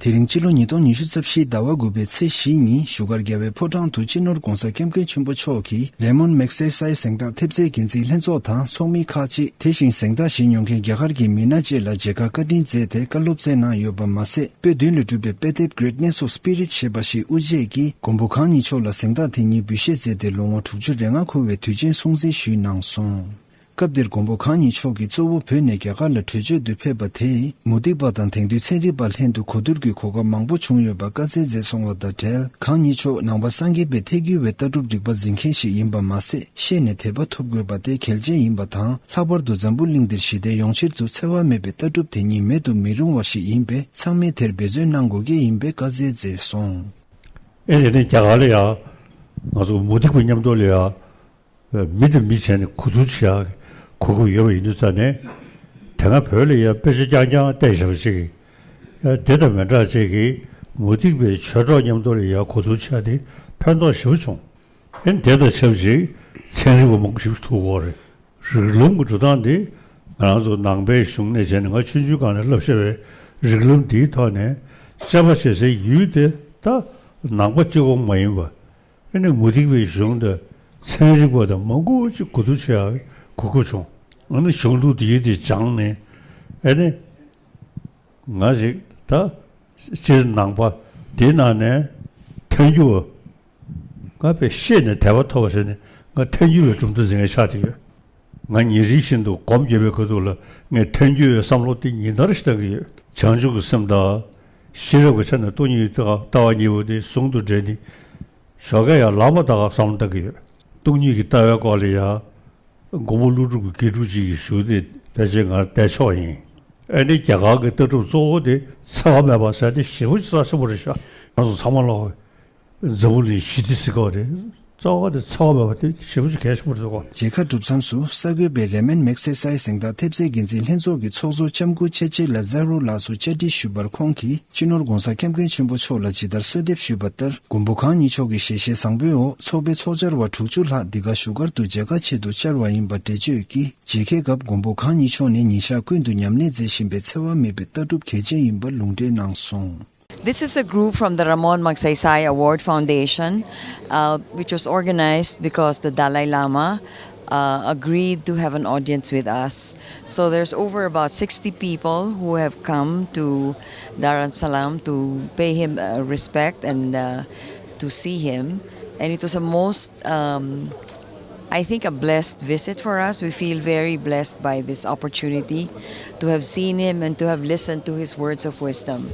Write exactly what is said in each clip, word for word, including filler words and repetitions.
དེ་རིང་སྤྱི་ལོ་ཉིས་སྟོང་ཉི་ཤུ་རྩ་བཞིའི་ཟླ་བ་དགུ་པའི་ཚེས་བཞི་ཉིན་བཞུགས་སྒར་རྒྱལ་བའི་ཕོ་བྲང་དུ་སྤྱི་ནོར་༧གོང་ས་༧སྐྱབས་མགོན་ཆེན་པོ་མཆོག་གིས་རེ་མོན་མེག་སེ་སའི་གཟེངས་རྟགས་ཐེབས་རྩའི་འགན་འཛིན་ལྷན་ཚོགས་དང་ཚོགས་མི་ཁག་ཅིག་དེ་བཞིན་གཟེངས་རྟགས་བཞེས་མྱོང་མཁན་རྒྱ་གར་གྱི་མི་སྣ་བཅས་ལ་མཇལ་ཁ་བཀའ་དྲིན་མཛད་དེ་བཀའ་སློབ་སྩལ་གནང་ཡོད་པ་མ་ཟད། པོད་བདུན་ལས་གྲུབ་པའི་དཔེ་དེབ་Greatness of Spirit ཞེས་པ་ཞིག་དབུ་འབྱེད་ཀྱིས་མགོན་པོ་གང་ཉིད་མཆོག་ལ་གཟེངས་རྟགས་དེ་ཉིད་འབུལ་བཞེས་མཛད་དེ་ལོ་ངོ་དྲུག་ཅུ་རེ་ལྔ་འཁོར་བའི་དུས་ཆེན་སྲུང་བརྩི་ཞུས་གནང་སོང་། སྐབས་དེར་མགོན་པོ་གང་ཉིད་མཆོག་གིས་གཙོ་བོ་བོད་ནས་རྒྱ་གར་ལ་བྲོས་བྱོལ་དུ་ཕེབས་པ་དེས་མུ་སྟེགས་པ་དང་དེང་དུས་ཚན་རིག་པ་ལྷན་དུ་གོ་བསྡུར་གྱི་གོ་སྐབས་མང་པོ་བྱུང་ཡོད་པ་བཀའ་སྩལ་མཛད་སོང་བ་དང་འབྲེལ། གང་ཉིད་མཆོག་ནང་པ་སངས་རྒྱས་པའི་ཐལ་འགྱུར་བའི་ལྟ་གྲུབ་རིག་པ་འཛིན་མཁན་ཞིག་ཡིན་པ་མ་ཟད། ཤེས་ནས་དད་པ་ཐོབ་དགོས་པ་དེ་གལ་ཆེན་ཡིན་པ་དང་། ལྷག་པར་དུ་འཛམ་བུ་གླིང་འདིར་ཞི་བདེ་ཡོང་ཕྱིར་དུ་འཚེ་བ་མེད་པའི་ལྟ་གྲུབ་དེ་ཉིད་མེད་དུ་མི་རུང་བ་ཞིག་ཡིན་པས། ཚང་མས་དེར་འབད་བརྩོན་གནང་དགོས་གལ་ཡིན་པའི་བཀའ་སྩལ་མཛད་སོང་། ཨེ་དེ་ནས་རྒྱ་གར་ལ་ཡང་ང་ཚོ་མུ་སྟེགས་པའི་མཉམ་དུ་ལ་ཡང་། མི་དང་མི་བྱས་ནས་གོ་བསྡུར་བྱེད་ཡག་གོ་སྐབས་ཡོད་པ་ཡིན་དུས་ཙང་ནས། དེ་སྔ་བོད་ལ་ཡང་དཔེ་ཆ་རྐྱང་རྐྱང་བལྟས་བཞག་པ་ཅིག་གིས། དེ་དང་མི་འདྲ་ཅིག་གིས་མུ་སྟེགས་པའི་ཆོས་གྲོགས་མཉམ་དུ་ལ་ཡང་གོ་བསྡུར་བྱས་ཏེ་ཕན་ཐོགས་ཞེ་པོ་བྱུང་། ཨེ་དེ་དང་ཆབས་ཅིག་ཚན་རིག་པ་མང་པོ་ཞིག་ཐུག་ཡོད་རེད། རིགས་ལམ་གྱི་འགྲོ་སྟངས་འདི་ང་རང་ཚོ་ནང་པའི་གཞུང་ནས་བྱས་ནས་ང་ཆུང་ཆུང་སྒང་ནས་བསླབ་བྱ་བའི་རིགས་ལམ་འདིའི་ཐོག་ནས་དཔྱད་པ་བྱེད་སའི་ཡུལ་དེ་ད་ནང་པ་གཅིག་པོ་མ་ཡིན་པ། ཨེ་ནས་མུ་སྟེགས་པའི་གཞུང་དང་ཚན་རིག་པ་དང་མང་པོ་ཅིག་གོ་བསྡུར་བྱེད་ཡག་གོ་སྐབས་བྱུང་། ཨ་ནི་གཞུང་ལུགས་འདི་ཡིན་དེ་སྦྱངས་ནས། ཨེ་ནས་ང་ཞིག་ད་སྤྱིར་ནང་པ་འདི་ནང་ནས་ཐལ་འགྱུར་བ། ང་དཔེ་ཤེས་ནས་དད་པ་ཐོབ་པ་ཟེར་ནས་ང་ཐལ་འགྱུར་བའི་གྲུབ་མཐའ་འཛིན་མཁན་ཆགས་བསྡད་ཡོད། ང་ཉིན་རེ་བཞིན་དུ་སྒོམ་རྒྱབ་པའི་ཁ་ཐུག་ལ་ངས་ཐལ་འགྱུར་བའི་བསམ་བློ་དེ་ཉིན་ལྟར་ཞིག་བཏང་གི་ཡོད། བྱང་ཆུབ་ཀྱི་སེམས་དང་། ཤེས་རབ་ཀྱི་ཆ་ནས་སྟོང་ཉིད་ཀྱི་ལྟ་བ་གཉིས་པོ་དེ་ཟུང་དུ་འབྲེལ་ནས། ཞོགས་ཀས་ཡང་ལངས་པ་དག་བསམ་བློ་བཏང་གི་ཡོད། སྟོང་ཉིད་ཀྱི་ལྟ་བའི་སྐོར་ལ་ཡང་། མགོན་པོ་ཀླུ་སྒྲུབ་ཀྱི་དགེ་ཕྲུག་ཅིག་གིས་ཞུ་སྟེ་ཕལ་ཆེར་ང་བལྟས་ཆོག་ཡིན། ཨེ་ནི་རྒྱ་གར་གྱི་ལྟ་གྲུབ་གཙོ་བོ་དེ་འཚེ་བ་མེད་པ་ཟེར་དེ་ཞེ་པོ་ཅིག་རྩ་ཆེན་པོ་རེད་ཤག་ང་ཚོ་ཚང་མ་ལོག་འཛམ་བུ་གླིང་ཞི་བདེ་ཟེར་སྐོར་རེད། རྩ་བ་དེ་འཚེ་བ་མེད་པ་དེ་ཞེ་པོ་ཅིག་གལ་ཆེན་པོ་རེད་འདུག་གོ། མཇལ་ཁ་གྲུབ་མཚམས་སུ་གསར་འགོད་པས་རེ་མན་མེག་སེ་སའི་གཟེངས་རྟགས་ཐེབས་རྩའི་འགན་འཛིན་ལྷན་ཚོགས་ཀྱི་ཚོགས་གཙོ་ལྕམ་སྐུ་ཅེ་ཅེ་ལ་ཛ་རུ་ལགས་སུ་བཅར་འདྲི་ཞུས་པར། ཁོང་གིས་སྤྱི་ནོར་༧གོང་ས་༧སྐྱབས་མགོན་ཆེན་པོ་མཆོག་ལ་ཇི་ལྟར་གསོལ་འདེབས་ཞུས་པ་ལྟར། མགོན་པོ་གང་ཉིད་མཆོག་གི་ཞལ་བཞེས་བཟང་པོའི་འོག་ཚོགས་པའི་ཚོགས་བཅར་བ་དྲུག་ཅུ་ལྷག་འདི་ག་བཞུགས་སྒར་དུ་མཇལ་ཁ་ཆེད་དུ་བཅར་བ་ཡིན་པ་འགྲེལ་བརྗོད་ཀྱིས། མཇལ་ཁའི་སྐབས་མགོན་པོ་གང་ཉིད་མཆོག་ནས་ཉིན་ཞག་ཀུན་ཏུ་ཉམས་ལེན་མཛད་བཞིན་པའི་འཚེ་བ་མེད་པའི་ལྟ་གྲུབ་གལ་ཆེན་ཡིན་པར་ལུང་འདྲེན་གནང་སོང་། This is a group from the Ramon Magsaysay Award Foundation, uh, which was organized because the Dalai Lama uh, agreed to have an audience with us. So there's over about sixty people who have come to Dharamsalam to pay him uh, respect and uh, to see him. And it was a most, um, I think, a blessed visit for us. We feel very blessed by this opportunity to have seen him and to have listened to his words of wisdom.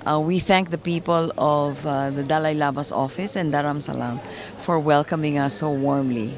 Uh, we thank the people of uh, the Dalai Lama's office and Dharamsalam for welcoming us so warmly.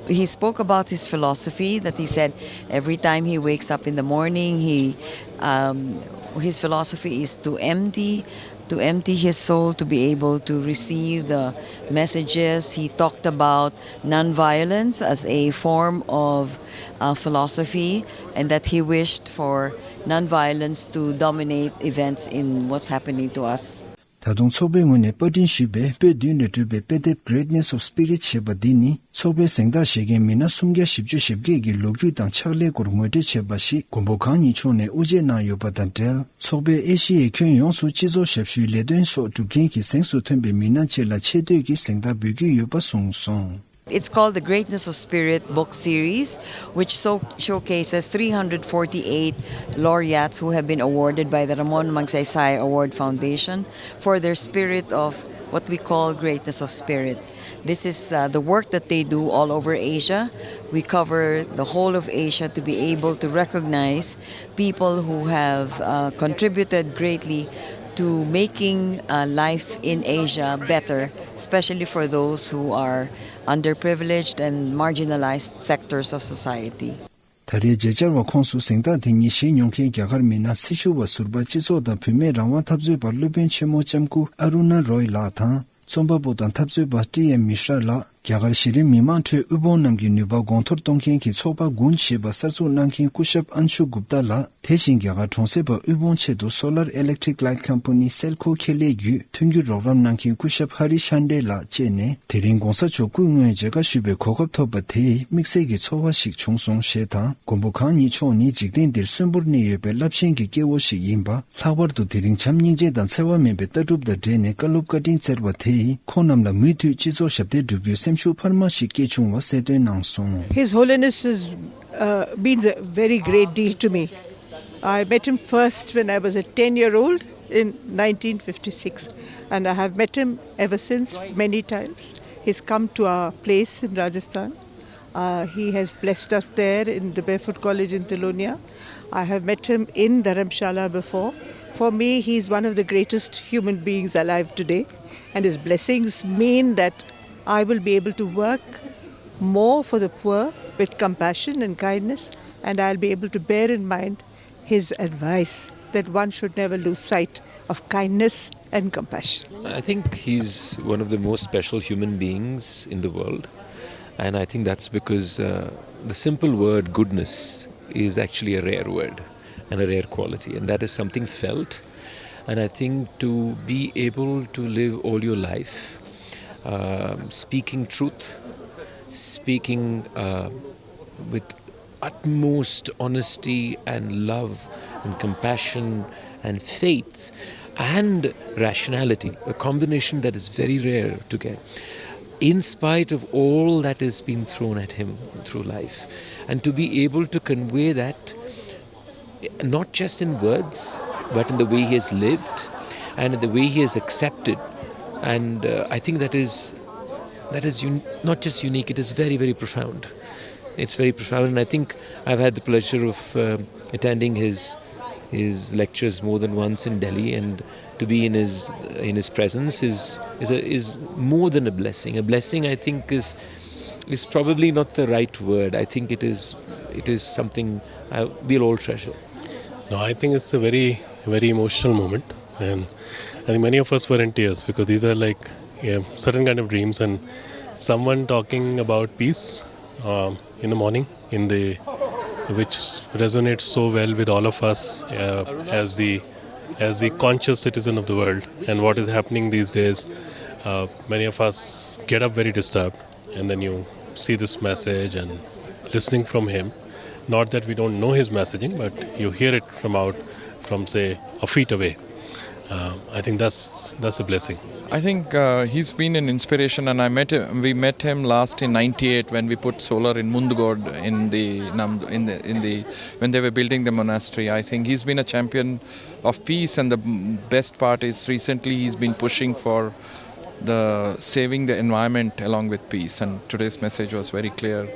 He spoke about his philosophy that he said every time he wakes up in the morning, he um, his philosophy is to empty, to empty his soul to be able to receive the messages. He talked about non-violence as a form of uh, philosophy, and that he wished for non-violence to dominate events in what's happening to us. ད་དུང་ཚོགས་པའི་ངོས་ནས་པར་སྐྲུན་ཞུས་པའི་པོད་བདུན་ལས་གྲུབ་པའི་དཔེ་དེབ་Greatness of Spirit ཞེས་པ་འདི་ནི། ཚོགས་པའི་གཟེངས་རྟགས་བཞེས་མཁན་མི་སྣ་སུམ་བརྒྱ་བཞི་བཅུ་ཞེ་བརྒྱད་ཀྱི་ལོ་རྒྱུས་དང་ཕྱག་ལས་སྐོར་ངོ་སྤྲོད་བྱས་པ་ཞིག་མགོན་པོ་གང་ཉིད་མཆོག་ནས་དབུ་འབྱེད་གནང་ཡོད་པ་དང་འབྲེལ། ཚོགས་པས་ཨེ་ཤི་ཡའི་ཁྱོན་ཡོངས་སུ་སྤྱི་ཚོགས་ཞབས་ཞུའི་ལས་དོན་སོགས་སྒྲུབ་མཁན་གྱི་གཟེངས་སུ་ཐོན་པའི་མི་སྣ་བཅས་ལ་ཆེ་བསྟོད་ཀྱི་གཟེངས་རྟགས་འབུལ་གྱི་ཡོད་པ་གསུངས་སོང་། It's called the Greatness of Spirit book series, which so showcases three hundred forty-eight laureates who have been awarded by the Ramon Magsaysay Award Foundation for their spirit of what we call greatness of spirit. This is uh, the work that they do all over Asia. We cover the whole of Asia to be able to recognize people who have uh, contributed greatly to making uh, life in Asia better, especially for those who are underprivileged and marginalized sectors of society. ད་རེས་མཇལ་བཅར་བ་ཁོངས་སུ་གཟེངས་རྟགས་དེ་ཉིད་བཞེས་མྱོང་མཁན་རྒྱ་གར་མི་སྣ་སེར་ཤུལ་བ་ཟུར་པ་སྤྱི་ཚོགས་དང་བུད་མེད་རང་དབང་འཐབ་རྩོད་པ་སློབ་དཔོན་ཆེན་མོ་ལྕམ་སྐུ་ཨ་རུ་ན་རོའི་ལགས་དང་། རྩོམ་པ་པོ་དང་འཐབ་རྩོད་པ་ཀྲི་ཡ་མི་ཧྲ་ལགས། རྒྱ་གར་གཞི་རིམ་མི་མང་ཁྲོད་དབུལ་ཕོངས་རྣམས་ཀྱི་ནུས་པ་གོང་མཐོར་གཏོང་མཁན་གྱི་ཚོགས་པ་གུན་ཞེས་པ་གསར་འཛུགས་གནང་མཁན་སྐུ་ཞབས་ཨན་ཤུ་གུབ་ཏཱ་ལགས། དེ་བཞིན་རྒྱ་གར་གྲོང་གསེབ་པ་དབུལ་ཕོངས་ཆེད་དུ་Solar Electric Light Company Selco ཁེ་ལས་བརྒྱུད་མཐུན་འགྱུར་རོགས་རམ་གནང་མཁན་སྐུ་ཞབས་ཧ་རི་ཤན་ཏེ་ལགས་བཅས་ནས། དེ་རིང་གོང་ས་མཆོག་སྐུ་དངོས་མཇལ་ཁ་ཞུ་བའི་གོ་སྐབས་ཐོབ་པ་དེས་དམིགས་བསལ་གྱི་ཚོར་བ་ཞིག་བྱུང་སོང་ཞེས་དང་། མགོན་པོ་གང་ཉིད་མཆོག་ནི་འཇིག་རྟེན་འདིར་གསོན་པོར་གནས་ཡོད་པའི་རླབས་ཆེན་གྱི་སྐྱེ་བོ་ཞིག་ཡིན་པ། ལྷག་པར་དུ་དེ་རིང་བྱམས་སྙིང་རྗེ་དང་འཚེ་བ་མེད་པའི་ལྟ་གྲུབ་དང་འབྲེལ་ནས་བཀའ་སློབ་བཀའ་དྲིན་བསྩལ་བ་དེས་ཁོང་རྣམས་ལ་མུ་མཐུད་སྤྱི་ཚོགས་ཞབས་འདེགས་སྒྲུབ་རྒྱུའི་སེམས་ཤུགས་འཕར་མ་ཞིག་སྐྱེས་བྱུང་བ་གསལ་སྟོན་གནང་སོང་། His Holiness is, uh, means a very great deal to me. I met him first when I was a ten year old in nineteen fifty-six, and I have met him ever since many times. He's come to our place in Rajasthan. Uh, he has blessed us there in the Barefoot College in Tilonia. I have met him in Dharamshala before. For me, he is one of the greatest human beings alive today, and his blessings mean that I will be able to work more for the poor with compassion and kindness, and I'll be able to bear in mind his advice that one should never lose sight of kindness and compassion. I think he's one of the most special human beings in the world, and I think that's because uh, the simple word goodness is actually a rare word and a rare quality, and that is something felt. And I think to be able to live all your life um, speaking truth, speaking uh, with utmost honesty and love and compassion and faith and rationality, a combination that is very rare to get, in spite of all that has been thrown at him through life. And to be able to convey that, not just in words, but in the way he has lived and in the way he has accepted. And uh, I think that is, that is un- not just unique, it is very, very profound. It's very profound, and I think I've had the pleasure of uh, attending his his lectures more than once in Delhi, and to be in his in his presence is is a, is more than a blessing. A blessing, I think, is is probably not the right word. I think it is it is something I, we'll all treasure. No, I think it's a very, very emotional moment, and I think many of us were in tears because these are like, yeah, certain kind of dreams, and someone talking about peace um, in the morning, in the which resonates so well with all of us uh, as the as the conscious citizen of the world and what is happening these days. Uh, many of us get up very disturbed, and then you see this message and listening from him. Not that we don't know his messaging, but you hear it from out from, say, a feet away. Uh, I think that's that's a blessing. I think uh, he's been an inspiration, and I met him. We met him last in ninety-eight when we put solar in Mundgod in the Nam- in the in the when they were building the monastery. I think he's been a champion of peace, and the best part is recently he's been pushing for the saving the environment along with peace. And today's message was very clear.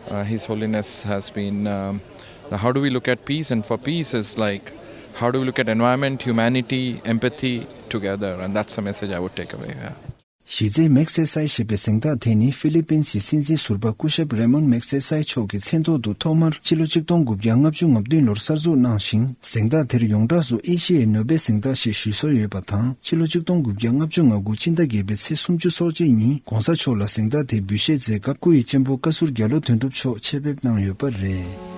Uh, His Holiness has been. Um, now, how do we look at peace? And for peace is like, how do we look at environment, humanity, empathy together? And that's the message I would take away. Yeah. གཞི་རྩའི་མེག་སེ་སའི་ཞེས་པའི་གཟེངས་རྟགས་དེ་ནི་ཧྥི་ལི་པིན་སི་སྲིད་འཛིན་ཟུར་པ་སྐུ་ཞབས་རེ་མོན་མེག་སེ་སའི་མཆོག་གི་མཚན་ཐོག་ཏུ་ཐོག་མར་ཕྱི་ལོ་ཆིག་སྟོང་དགུ་བརྒྱ་ལྔ་བཅུ་ང་བདུན་ལོར་གསར་འཛུགས་གནང་ཞིང་། གཟེངས་རྟགས་དེར་ཡོངས་གྲགས་སུ་ཨེ་ཤི་ཡའི་ནོ་བེལ་གཟེངས་རྟགས་ཞེས་ཞུ་སྲོལ་ཡོད་པ་དང་། ཕྱི་ལོ་ཆིག་སྟོང་དགུ་བརྒྱ་ལྔ་བཅུ་ང་དགུ་སྤྱི་ཟླ་བརྒྱད་པའི་ཚེས་སུམ་ཅུ་སོ་གཅིག་ཉིན་གོང་ས་མཆོག་ལ་གཟེངས་རྟགས་དེ་འབུལ་བཞེས་མཛད་སྐབས་སྐུ་ཡི་གཅེན་པོ་བཀའ་ཟུར་རྒྱ་ལོ་དོན་གྲུབ་མཆོག་ཆེད་ཕེབས་གནང་ཡོད་པ་རེད།